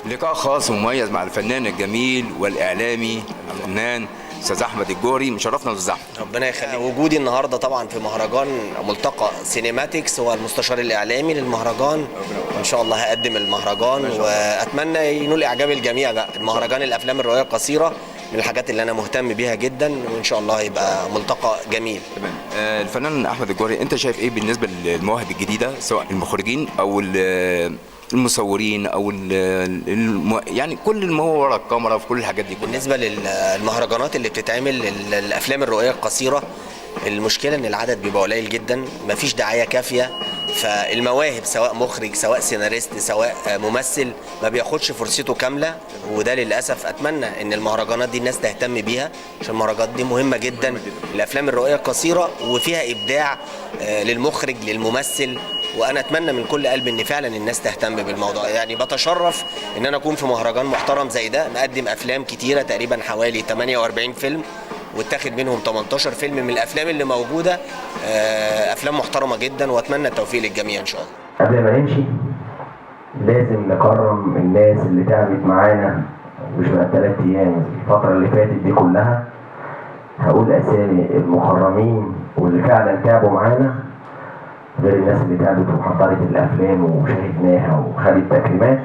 لقاء خاص ومميز مع الفنان الجميل والاعلامي الفنان استاذ احمد الجوهري. مشرفنا استاذ احمد. ربنا يخليك. وجودي النهارده طبعا في مهرجان ملتقى سينماتكس، هو المستشار الاعلامي للمهرجان، وان شاء الله هقدم المهرجان واتمنى ينول اعجاب الجميع. بقى المهرجان الافلام الرواية القصيرة من الحاجات اللي انا مهتم بيها جدا، وان شاء الله يبقى ملتقى جميل. تمام. الفنان احمد الجوهري، انت شايف ايه بالنسبة للمواهب الجديدة، سواء المخرجين او المصورين او يعني كل ما هو ورا الكاميرا في كل الحاجات دي كلها؟ بالنسبة للمهرجانات اللي بتتعمل الافلام الرؤية القصيرة، المشكلة ان العدد بيبقى قليل جدا، مفيش دعاية كافيه، فالمواهب سواء مخرج سواء سيناريست سواء ممثل ما بياخدش فرصته كاملة، وده للاسف. اتمنى ان المهرجانات دي الناس تهتم بيها، عشان المهرجانات دي مهمة جدا الافلام الرؤية القصيرة، وفيها ابداع للمخرج للممثل، وانا اتمنى من كل قلبي ان فعلا الناس تهتم بالموضوع. يعني بتشرف ان انا اكون في مهرجان محترم زي ده، مقدم افلام كتيرة تقريبا حوالي 48 فيلم، واتاخد منهم 18 فيلم من الافلام اللي موجودة، افلام محترمه جدا، واتمنى التوفيق للجميع ان شاء الله. قبل ما نمشي لازم نكرم الناس اللي تعبت معانا، مش بقى 3 ايام، الفترة اللي فاتت دي كلها. هقول اسامي المكرمين واللي فعلا تعبوا معانا، غير الناس اللي تعبت وحضرت الافلام وشاهدناها وخدت تكريمات.